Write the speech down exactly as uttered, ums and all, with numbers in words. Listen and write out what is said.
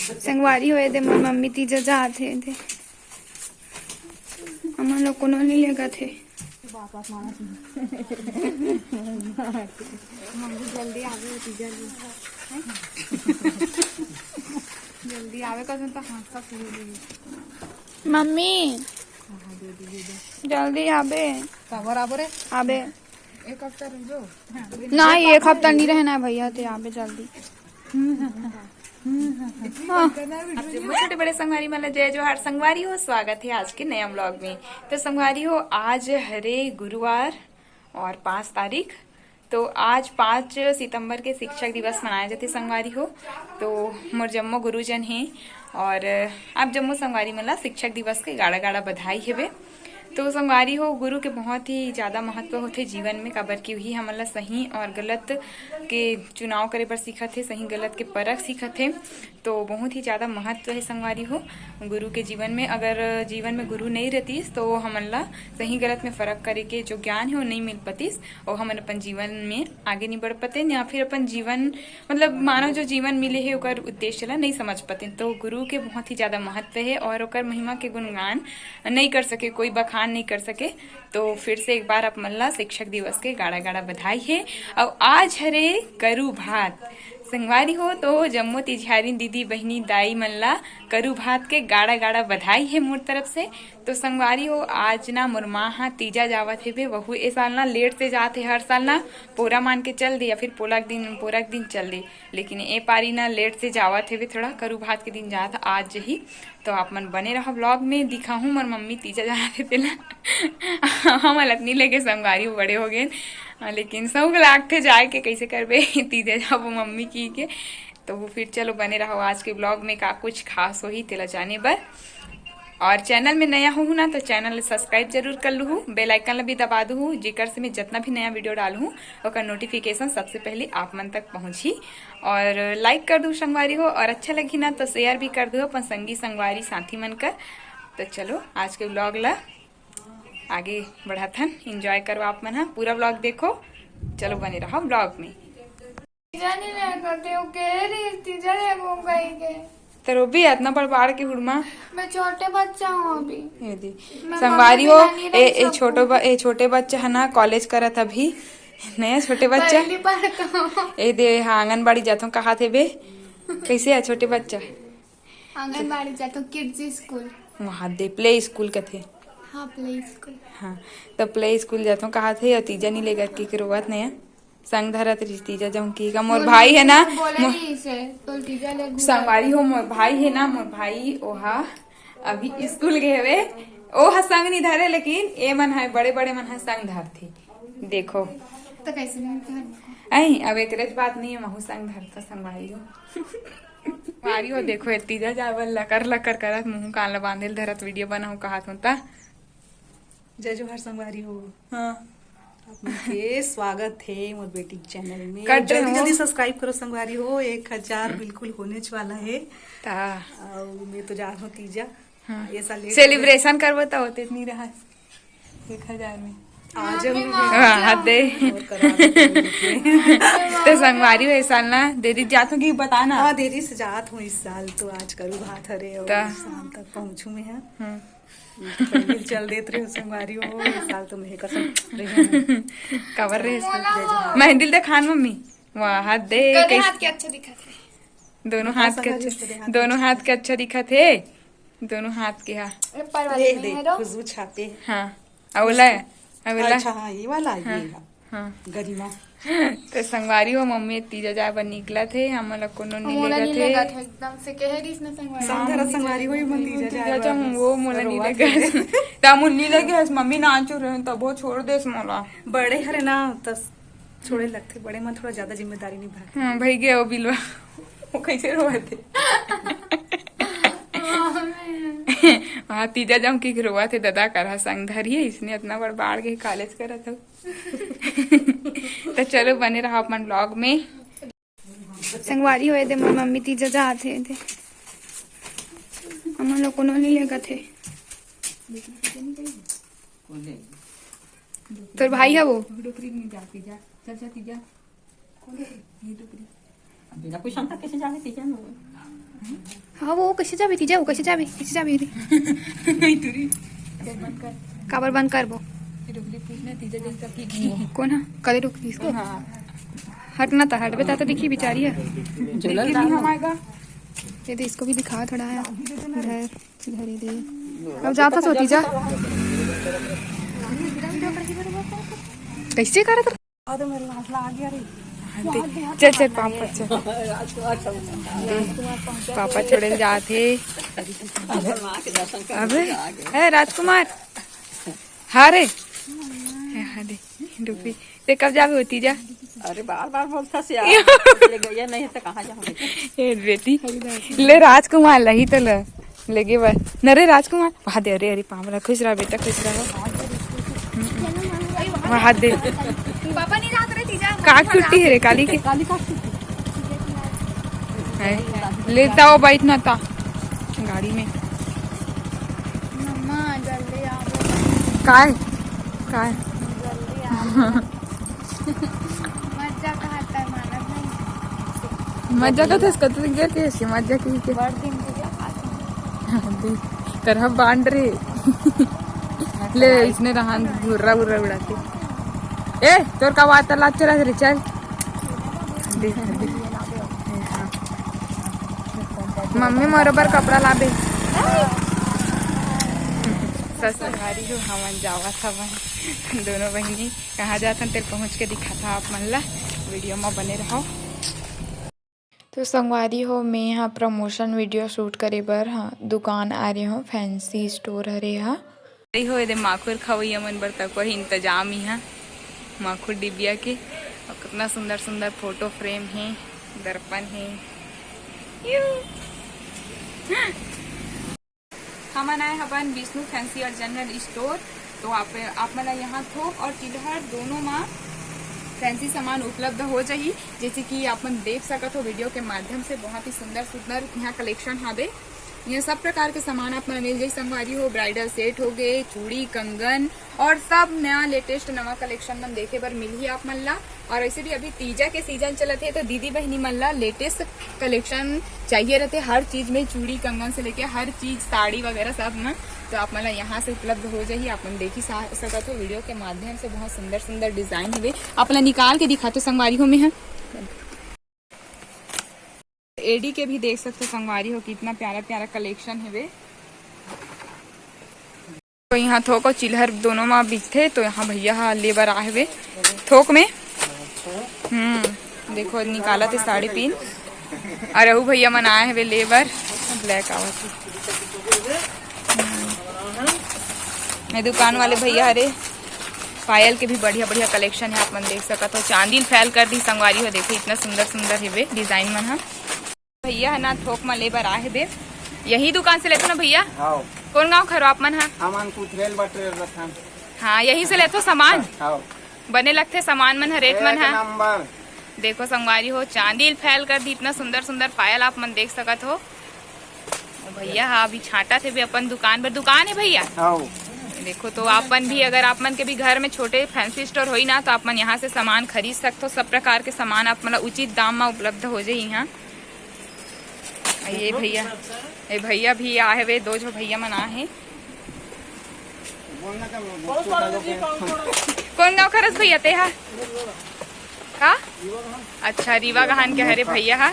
संगवारी हो, ए दे मोर मम्मी तीजा जात हे, ए दे। हमन ला कोनो नहीं लेगत हे। मम्मी जल्दी आवे, तीजा ले। जल्दी आवे, कसम तो हाथ का शुरू हो गई। मम्मी, जल्दी आबे। काबर आबो रे? आबे। एक हफ्ता रह जाओ। नहीं, एक हफ्ता नहीं रहना है भैया, ते आबे जल्दी। हाँ। छोटे बड़े संगवारी मन ला जय जोहार। संगवारी हो, स्वागत है आज के नया व्लॉग में। तो संगवारी हो, आज हरे गुरुवार और पाँच तारीख, तो आज पाँच सितंबर के शिक्षक दिवस मनाया जाथे संगवारी हो। तो मोर जम्मो गुरुजन हे और आप जम्मो संगवारी मन ला शिक्षक दिवस के गाड़ा गाड़ा बधाई हेबे। तो संगवारी हो, गुरु के बहुत ही ज़्यादा महत्व होथे जीवन में, काबर कि वही हमन ला सही और गलत के चुनाव करे बर सिखाथे, सही गलत के परख सिखाथे। तो बहुत ही ज़्यादा महत्व है संगवारी हो गुरु के जीवन में। अगर जीवन में गुरु नहीं रहतीस तो हमन ला सही गलत में फर्क करे के जो ज्ञान है वो नहीं मिल पातीस और हमन अपन जीवन में आगे नहीं बढ़ पाते या फिर अपन जीवन, मतलब मानव जो जीवन मिले है ओकर उद्देश्य ला नहीं समझ पाते। तो गुरु के बहुत ही ज़्यादा महत्व है और ओकर महिमा के गुणगान नहीं कर सके, कोई बखान नहीं कर सके। तो फिर से एक बार आप मन ला शिक्षक दिवस के गाड़ा गाड़ा बधाई है। और आज हरे करू भात संगवारी हो, तो जम्मो तिजहारिन दीदी बहिनी दाई मन ला करू भात के गाड़ा गाड़ा बधाई है मोर तरफ से। तो संगवारी हो, आज ना मोर माँ हा तीजा जावत हेबे, वहू ए साल ना लेट से जात हे, हर साल ना पोरा मान के चल दे या फिर पोला के दिन, पोरा के दिन चल दे, लेकिन ए पारी ना लेट से जावत हेबे, थोड़ा करू भात के दिन जात आज ही। तो आप मन बने रहो व्लॉग में, दिखाहूँ मोर मम्मी तीजा जात हे तेला। हमन ला नहीं लेगे संगवारी हो, बड़े हो गए, लेकिन सौक लागथे जाए के, कैसे करबे तीजा जाबो मम्मी की के। तो वो फिर चलो बने रहो आज के व्लॉग में, का कुछ खास होही तेला जाने बर। और चैनल में नया होहू ना तो चैनल सब्सक्राइब जरूर कर लूहू, बेल आइकन ला भी दबा दूहू, जेकर से मैं जितना भी नया वीडियो डालूहू ओकर नोटिफिकेशन सबसे पहले आप मन तक पहुँची। और लाइक कर दू संगवारी हो, और अच्छा लगी ना तो शेयर भी कर दू अपन संगी संगवारी साथी मन कर। तो चलो आज के व्लॉग ला आगे बढ़ाथन, एंजॉय करो आप मन हा, पूरा व्लॉग देखो। चलो बने रहो व्लॉग में। तीजा नहीं ले करते हो, कह रही तीजा ले वो गई के। तो रोबी इतना बड़ बाढ़ के हुड़मा। मैं छोटे बच्चा हूँ अभी। ये दी। मैं संगवारी मम्मी हो, बिना नहीं ए, रह ए सकूँ। छोटो ब-, ए छोटे बच्चा है ना, कॉलेज करत अभी। नया छोटे बच्चा। पहली बार तो। ए दे, हाँ, आंगनबाड़ी जाथों कहा थे बे। कैसे है छोटे बच्चा? आंगनबाड़ी जाथों, किड्स स्कूल। वहाँ दे, प्ले स्कूल कथे। हाँ, प्ले स्कूल। हाँ, तो प्ले स्कूल जाथों कहा थे, और तीजा नहीं लेकर के रोवत नया। संग धरत रहिस तीजा जाऊं की का। मोर मोर भाई है ना, मम्मी बोले मो-, नहीं इसे, तो तीजा ले घूम। संगवारी हो, मोर भाई है ना, मोर भाई ओहा अभी स्कूल गए हवे, ओहा संग नहीं धरे, लेकिन ए मन है बड़े बड़े मन है संग धरथे। देखो। तो कैसे नहीं धरने को? ऐ, अब एक रेज बात नहीं है, महू संग धरता संगवारी हो। संगवारी हो, देखो, ए तीजा जाए बर लकर लकर करत, मुंह कान ला बांधे ल धरत, वीडियो बनाऊं कहा था। जय जोहार संगवारी हो। हाँ। आप मन के स्वागत है मोर बेटी के चैनल में। कट जल्दी रहो। जल्दी सब्सक्राइब करो संगवारी हो, एक हजार बिल्कुल होने च वाला है। ता। और मैं तो जा रहा हूँ तीजा। हाँ। ये साल लेट हो गया। सेलिब्रेशन करबो तो होते नहीं रहा एक हजार में। आ जाऊंगी। हाँ, हद दे। और करा दूंगी। तो संगवारी हो, इस साल ना देरी जात हूँ कि बताना। हाँ, देरी से जात हूँ इस साल, तो आज करू भात हरे और ता। शाम तक पहुँचू मैं यहाँ। हम्म। पहले चल देत रहे संगवारी हो, इस साल तो मैं कसम रही हूँ। कवर रहे इसको। मैं दिल दिखान मम्मी। वाह, हाथ दे, कदे कैसे हाथ के अच्छा दिखत है। दोनों हाथ के अच्छा, दोनों हाथ के अच्छा दिखत है। दोनों हाथ के हा। ऊपर वाले देख, में देख, है रो। खुशबू छापे। हाँ, अवला है, अवला। अच्छा, हाँ, ये वाला, ये हाँ, है। हाँ। गरिमा। तो संगवारी हो, मम्मी तीजा जाए बर निकलत हे, हमन ला कोनो नहीं मोला लेगत नहीं हे। लेगत हे, एकदम से कहे रहीस ना संगवारी। संग धरा संगवारी हो, ये मन तीजा जाए तीजा बर। वो मोला नहीं रोवा लेगत। थे। ता मुन नहीं लेगे हस, मम्मी नाचो रहे, तब वो छोड़ देस मोला। बड़े हरे ना, त छोड़े लगथे, बड़े मन थोड़ा ज्यादा जिम्मेदारी निभाथे। हाँ, भाई गए वो बिलवा। वो कैसे रोवत हे? वहाँ तीजा जाऊँ कि रोवत हे, दादा करा संग धरिए, इसने इतना बड़ बाढ़ गए कॉलेज करत हो। तो चलो बने रहो अपन व्लॉग में। संगवारी हो, ए दे मोर मम्मी तीजा जात हे, ए दे। हमन लोग कोनो नहीं लेगत हे। तोर भाई है वो? डोकरी में जा, तीजा। चल, चल, तीजा। कौन है? ये डोकरी। अब बिना कोई शंका कैसे जावे, तीजा में? हाँ, वो कैसे जाबे तीजा, वो कैसे जाबे, कैसे जाबे रे? काबर बंद करबो? कौन हा? कदे रोक दिस को? हटना था, हटबे ता तो दिखी बिचारी है। ये दे, इसको भी दिखा थोड़ा है। इधर, इधर ही दे। अब जाता सो तीजा। कैसे करत? अरे, मेरे हाथ ला आ गया रे। चल, चल, पापा, चल। पापा छोड़े ल जात हे। अबे, ए, राजकुमार। हाँ रे। ए, हाँ दे, डुबी। ते कब जाबे होती जा? अरे, बार बार बोलता से यार। ले गया नहीं तो कहाँ जाऊँगी? ए, बेटी। ले, राजकुमार लही तो ल। लेगे बर। न रे राजकुमार, वहाँ दे, अरे, अरे, पाँव ला, खुश रह बेटा, खुश रह। वहाँ दे। पापा नहीं रात रे तीजा। काट छुट्टी है रे, काली के। काली काट छुट्टी। है। ले ताओ, बैठ ना ता गाड़ी में। मम्मा, जल्दी आ। काय? काय? जल्दी आ। मजा का आता है, मानत नहीं। मजा का था इसका, तू क्या कैसे मजा की के? बड़ दिन के क्या खाते हैं? हाँ, देख, करहा बांड रे। ले, इसने रहान घुर्रा उर्रा उड़ाते। ए, तोर का वाता लात चला रे, चल। देख, देख। मम्मी मोर बर कपड़ा लाबे। ससुरारी हो, हमन जावत हवन दोनों बहिनी। कहाँ जाथन, तेल पहुँच के दिखाथा आप मन ला, वीडियो में बने रहो। तो संगवारी हो, मैं यहाँ प्रमोशन वीडियो शूट करे बर, हाँ, दुकान आ रहे हो, फैंसी स्टोर हरे हा। अरे हो, एदे माखुर खवैया मन बर तको ही इंतजाम इहाँ, माखुर डिबिया के। और कितना सुंदर सुंदर फोटो फ्रेम है, दर्पण है। यू। हमन आए हवन विष्णु फैंसी और जनरल स्टोर। तो आप, आप मन ला यहाँ थोक और चिल्हर दोनों मा फैंसी सामान उपलब्ध हो जाही। जैसे कि आप मन देख सकत हो वीडियो के माध्यम से, बहुत ही सुंदर सुंदर यहाँ कलेक्शन हावे। यहाँ सब प्रकार के सामान आप मन मिल जाही संगवारी हो, ब्राइडल सेट हो गए, चूड़ी, कंगन और सब नया लेटेस्ट नवा कलेक्शन मन देखे बर मिलही आप मन ला। और वैसे भी अभी तीजा के सीजन चलत हे, तो दीदी बहिनी मन ला लेटेस्ट कलेक्शन चाहिए रहते हर चीज में, चूड़ी कंगन से लेके हर चीज, साड़ी वगैरह सब में। तो आप मन ला यहाँ से उपलब्ध हो जाही। आप मन देखी सा-, सकत हो वीडियो के माध्यम से बहुत सुंदर सुंदर डिजाइन हवे। आप मन ला निकाल के दिखाते संगवारी हो में है। एडी के भी देख सकते हो संगवारी हो, कितना प्यारा प्यारा कलेक्शन हवे। तो यहाँ थोक और चिल्हर दोनों मा बिकथे, तो यहाँ भैया हा ले बर आए हवे थोक में। हम्म, देखो निकालत हे साड़ी पिन। और अहू भैया मन आए हवे ले बर, ब्लैक आवत हे। हम्म। ये दुकान वाले भैया हरे, पायल के भी बढ़िया बढ़िया कलेक्शन है, आप मन देख सकत हो। चांदी ल फैल कर दी संगवारी हो, देखो इतना सुंदर सुंदर हेवे डिजाइन मन ह। भैया ह ना थोक म ले बर आए हेबे, यही दुकान से लेथो ना भैया? हाँ। कौन गाँव खरो आप मन ह? हमन कुथरेल बटरे रथन। हाँ, यही से लेथो सामान। हाँ। बने लगथे सामान मन ह, रेट मन एक ह। नंबर। देखो संगवारी हो, चांदी ल फैल कर दी, इतना सुंदर सुंदर पायल आप मन देख सकत हो। भैया हा अभी छांटत हे भी अपन दुकान बर। दुकान है भैया? हाँ। देखो तो आप मन भी, अगर आप मन के भी घर में छोटे फैंसी स्टोर होई ना, तो आप मन यहाँ से सामान खरीद सकते हो। सब प्रकार के सामान आप मन ला उचित दाम में उपलब्ध हो जाही यहाँ। ये भैया, ये भैया भी आए हुए, दो झो भैया मन आए हैं। कौन गाँव खरस भैया तेहा? का? अच्छा, रीवा गहान के हरे भैया हा।